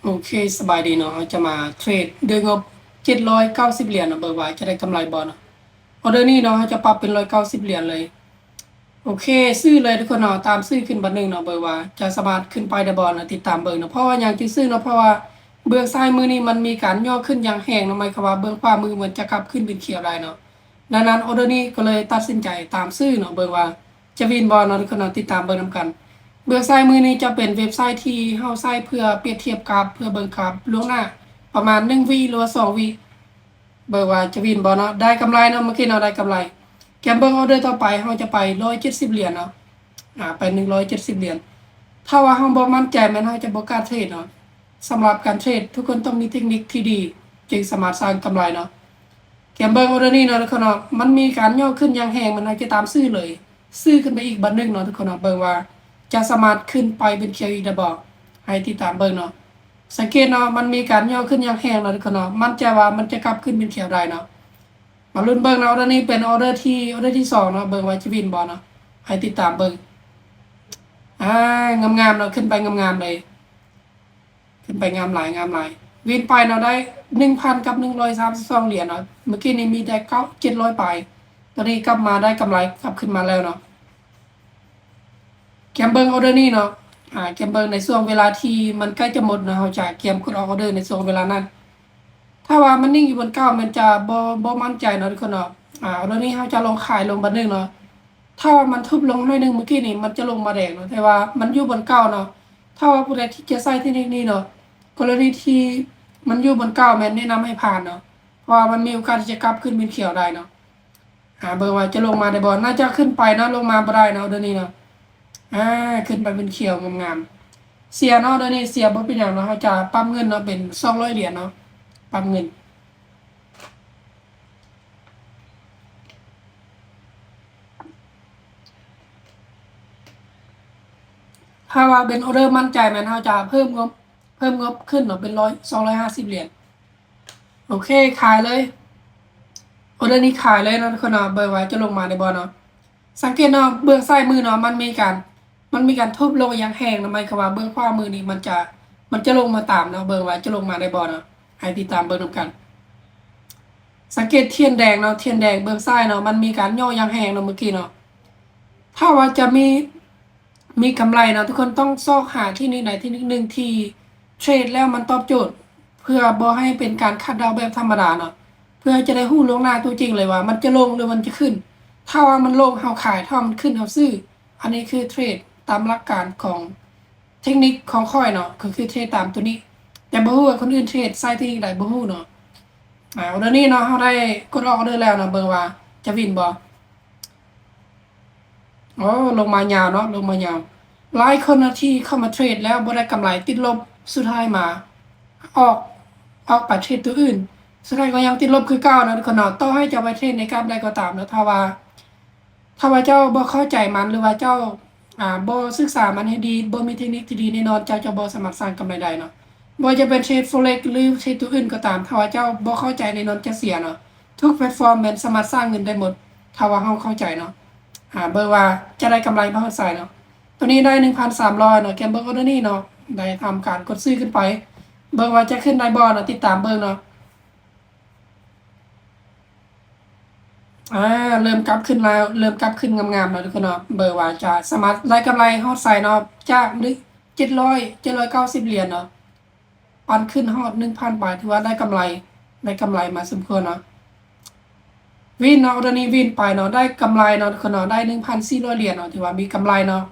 ໂອເຄ ສະບາຍດີເນາະ, ເຮົາຈະມາເທຣດດ້ວຍງົບເຈັດຮ້ອຍເກົ້າສິບຫຼຽນເນາະ, ເບິ່ງວ່າຈະໄດ້ກຳໄລບໍ່ເນາະ. ອໍເດີນີ້ເນາະ ເຮົາຈະປັບເປັນຮ້ອຍເກົ້າສິບຫຼຽນເລີຍ. ໂອເຄ ຊື້ເລີຍທຸກຄົນເນາະ, ຕາມຊື້ຂຶ້ນບາດໜຶ່ງເນາະ, ເບິ່ງວ່າຈະສາມາດຂຶ້ນໄປໄດ້ບໍ່ເນາະ, ຕິດຕາມເບິ່ງເນາະ. ເພາະວ່າຫຍັງຈຶ່ງຊື້ເນາະ, ເພາະວ່າເບື້ອງຊ້າຍມືນີ້ມັນມີການຫຍໍ້ຂຶ້ນຢ່າງແຮງເນາະ, ໝາຍຄວາມວ່າເບື້ອງຂວາມືມັນຈະກັບຂຶ້ນເປັນຂຽວໄດ້ເນາະ. ດັ່ງນັ້ນ ອໍເດີນີ້ກໍເລີຍຕັດສິນໃຈຕາມຊື້ເນາະ, ເບິ່ງວ່າ ຈະວິນບໍ່ເນາະທຸກຄົນເນາະ, ຕິດຕາມເບິ່ງນຳກັນ. ເບື້ອງຊ້າຍມືນີ້ຈະເປັນເວັບໄຊທີ່ເຮົາໃຊ້ເພື່ອປຽບທຽບກາບ ເພື່ອເບິ່ງກາບລ່ວງໜ້າປະມານໜຶ່ງວິ ຫຼືວ່າສອງວິ ເບິ່ງວ່າຈະວິນບໍ່ເນາະ. ໄດ້ກຳໄລເນາະ, ເມື່ອກີ້ເນາະ ໄດ້ກຳໄລ. ກຽມເບິ່ງອໍເດີຕໍ່ໄປ ເຮົາຈະໄປຮ້ອຍເຈັດສິບຫຼຽນເນາະ, ອາ ໄປໜຶ່ງຮ້ອຍເຈັດສິບຫຼຽນ. ຖ້າວ່າເຮົາບໍ່ໝັ້ນໃຈ ແມ່ນເຮົາຈະບໍ່ກ້າເທຣດເນາະ. ສຳລັບການເທຣດ ທຸກຄົນຕ້ອງມີເຕັກນິກທີ່ດີ ຈຶ່ງສາມາດສ້າງກຳໄລເນາະ. ກຽມເບິ່ງອໍເດີນີ້ເນາະທຸກຄົນເນາະ, ມັນມີການຫຍໍ້ຂຶ້ນຢ່າງແຮງ, ມັນອາດຈະຕາມຊື້ເລີຍ, ຊື້ຂຶ້ນໄປອີກບາດໜຶ່ງເນາະທຸກຄົນເນາະ, ເບິ່ງວ່າຈະສາມາດຂຶ້ນໄປເປັນຂຽວອີກໄດ້ບໍ່, ໃຫ້ຕິດຕາມເບິ່ງເນາະ. ສັງເກດເນາະ, ມັນມີການຫຍໍ້ຂຶ້ນຢ່າງແຮງເນາະທຸກຄົນເນາະ, ໝັ້ນໃຈວ່າມັນຈະກັບຂຶ້ນເປັນຂຽວໄດ້ເນາະ. ມາລຸ້ນເບິ່ງເນາະ, ອໍເດີນີ້ເປັນອໍເດີທີ ອໍເດີທີສອງເນາະ, ເບິ່ງວ່າຈະວິນບໍ່ເນາະ, ໃຫ້ຕິດຕາມເບິ່ງ. ອາ ງາມໆເນາະ, ຂຶ້ນໄປງາມໆເລີຍ. ຂຶ້ນໄປງາມຫຼາຍ ງາມຫຼາຍ. ວິນໄປເນາະ ໄດ້ໜຶ່ງພັນກັບໜຶ່ງຮ້ອຍສາມສິບສອງຫຼຽນເນາະ, ເມື່ອກີ້ນີ້ມີແຕ່ເກົ້າ ເຈັດຮ້ອຍປາຍ, ຕອນນີ້ກັບມາໄດ້ກຳໄລກັບຂຶ້ນມາແລ້ວເນາະ. ກຽມເບິ່ງອໍເດີນີ້ເນາະ, ອາ ກຽມເບິ່ງໃນຊ່ວງເວລາທີ່ມັນໃກ້ຈະໝົດເນາະ, ເຮົາຈະກຽມກົດອອກອໍເດີໃນຊ່ວງເວລານັ້ນ. ຖ້າວ່າມັນນິ່ງຢູ່ບ່ອນເກົ່າ ມັນຈະບໍ່ ບໍ່ໝັ້ນໃຈເນາະທຸກຄົນເນາະ. ອາ ອໍເດີນີ້ເຮົາຈະລົງຂາຍລົງບາດໜຶ່ງເນາະ. ຖ້າວ່າມັນທຸບລົງໜ້ອຍໜຶ່ງເມື່ອກີ້ນີ້ ມັນຈະລົງມາແດງເນາະ, ແຕ່ວ່າມັນຢູ່ບ່ອນເກົ່າເນາະ. ຖ້າວ່າຜູ້ໃດທີ່ຈະໃຊ້ເທັກນິກນີ້ເນາະ, ກໍລະນີທີ່ມັນຢູ່ບ່ອນເກົ່າ ແມ່ນແນະນຳໃຫ້ຜ່ານເນາະ, ເພາະວ່າມັນມີໂອກາດທີ່ຈະກັບຄືນເປັນຂຽວໄດ້ເນາະ. ຫາເບິ່ງວ່າຈະລົງມາໄດ້ບໍ່, ໜ້າຈະຂຶ້ນໄປເນາະ, ລົງມາບໍ່ໄດ້ເນາະ ເດີນີ້ເນາະ. ອາ ຂຶ້ນໄປເປັນຂຽວງາມໆ. ເສຍເນາະ ເດີນີ້ເສຍ ບໍ່ເປັນຫຍັງເນາະ, ເຮົາຈະປັບເງິນເນາະ ເປັນສອງຮ້ອຍຫຼຽນເນາະ, ປັບເງິນ. ຖ້າວ່າເປັນອໍເດີໝັ້ນໃຈ ແມ່ນເຮົາຈະເພີ່ມງົບ ເພີ່ມງົບຂຶ້ນເນາະ ເປັນຮ້ອຍ ສອງຮ້ອຍຫ້າສິບຫຼຽນ. ໂອເຄ ຂາຍເລີຍ. ອໍເດີນີ້ຂາຍເລີຍເນາະ ທຸກຄົນເນາະ, ເບິ່ງວ່າຈະລົງມາໄດ້ບໍ່ເນາະ. ສັງເກດເນາະ ເບື້ອງຊ້າຍມືເນາະ ມັນມີການ ມັນມີການທຸບລົງຢ່າງແຮງເນາະ, ໝາຍຄວາມວ່າເບື້ອງຂວາມືນີ້ມັນຈະ ມັນຈະລົງມາຕາມເນາະ, ເບິ່ງວ່າຈະລົງມາໄດ້ບໍ່ເນາະ, ໃຫ້ຕິດຕາມເບິ່ງນຳກັນ. ສັງເກດທຽນແດງເນາະ, ທຽນແດງເບື້ອງຊ້າຍເນາະ ມັນມີການຫຍໍ້ຢ່າງແຮງເນາະ ເມື່ອກີ້ເນາະ. ຖ້າວ່າຈະມີ ມີກຳໄລເນາະ, ທຸກຄົນຕ້ອງຊອກຫາເທັກນິກໃດເທັກນິກໜຶ່ງທີ່ເທຣດແລ້ວມັນຕອບໂຈດ ເພື່ອບໍ່ໃຫ້ເປັນການຄາດເດົາແບບທຳມະດາເນາະ, ເພື່ອຈະໄດ້ຮູ້ລ່ວງໜ້າຕົວຈິງເລີຍວ່າມັນຈະລົງ ຫຼື ມັນຈະຂຶ້ນ. ຖ້າວ່າມັນລົງເຮົາຂາຍ, ຖ້າວ່າມັນຂຶ້ນເຮົາຊື້. ອັນນີ້ຄືເທຣດຕາມຫຼັກການຂອງເທັກນິກຂອງຂ້ອຍເນາະ, ກໍຄືເທຣດຕາມຕົວນີ້. ແຕ່ບໍ່ຮູ້ວ່າຄົນອື່ນເທຣດໃຊ້ເທັກນິກໃດ ບໍ່ຮູ້ເນາະ. ອາ ອໍເດີນີ້ເນາະ ເຮົາໄດ້ກົດອອກອໍເດີແລ້ວເນາະ, ເບິ່ງວ່າຈະວິນບໍ່. ໂອ້ ລົງມາຍາວເນາະ, ລົງມາຍາວ. ຫຼາຍຄົນເນາະທີ່ເຂົ້າມາເທຣດແລ້ວບໍ່ໄດ້ກຳໄລ ຕິດລົບ, ສຸດທ້າຍມາອອກ ອອກໄປເທຣດຕົວອື່ນ, ສຸດທ້າຍກໍຍັງຕິດລົບຄືເກົ່າເນາະ ທຸກຄົນເນາະ. ຕໍ່ໃຫ້ເຈົ້າໄປເທຣດໃນກາບໃດກໍຕາມເນາະ, ຖ້າວ່າ ຖ້າວ່າເຈົ້າບໍ່ເຂົ້າໃຈມັນ ຫຼືວ່າເຈົ້າ ອາ ບໍ່ສຶກສາມັນໃຫ້ດີ, ບໍ່ມີເທັກນິກທີ່ດີ, ແນ່ນອນເຈົ້າຈະບໍ່ສາມາດສ້າງກຳໄລໄດ້ເນາະ. ບໍ່ວ່າຈະເປັນເທຣດ Forex ຫຼືເທຣດຕົວອື່ນກໍຕາມ, ຖ້າວ່າເຈົ້າບໍ່ເຂົ້າໃຈ ແນ່ນອນຈະເສຍເນາະ. ທຸກແພລດຟອມແມ່ນສາມາດສ້າງເງິນໄດ້ໝົດ ຖ້າວ່າເຮົາເຂົ້າໃຈເນາະ. ອາ ເບິ່ງວ່າຈະໄດ້ກຳໄລມະຫາດໄຊເນາະ. ຕົວນີ້ໄດ້ໜຶ່ງພັນສາມຮ້ອຍເນາະ, ກຽມເບິ່ງອໍເດີນີ້ເນາະ, ໄດ້ທຳການກົດຊື້ຂຶ້ນໄປ. ເບິ່ງວ່າຈະຂຶ້ນໄດ້ບໍ່ເນາະ, ຕິດຕາມເບິ່ງເນາະ. ອາ ເລີ່ມກັບຂຶ້ນແລ້ວ, ເລີ່ມກັບຂຶ້ນງາມໆແລ້ວ ທຸກຄົນເນາະ. ເບິ່ງວ່າຈະສາມາດໄດ້ກຳໄລຮອດໃສເນາະ, ຈາກເຈັດຮ້ອຍ ເຈັດຮ້ອຍເກົ້າສິບຫຼຽນເນາະ, ປັນຂຶ້ນຮອດໜຶ່ງພັນບາດ, ຖືວ່າໄດ້ກຳໄລ, ໄດ້ກຳໄລມາສົມຄວນເນາະ. ວິນເນາະ, ອໍເດີນີ້ວິນໄປເນາະ, ໄດ້ກຳໄລເນາະ ທຸກຄົນເນາະ, ໄດ້ໜຶ່ງພັນສີ່ຮ້ອຍຫຼຽນເນາະ, ຖືວ່າມີກຳໄລເນາະ.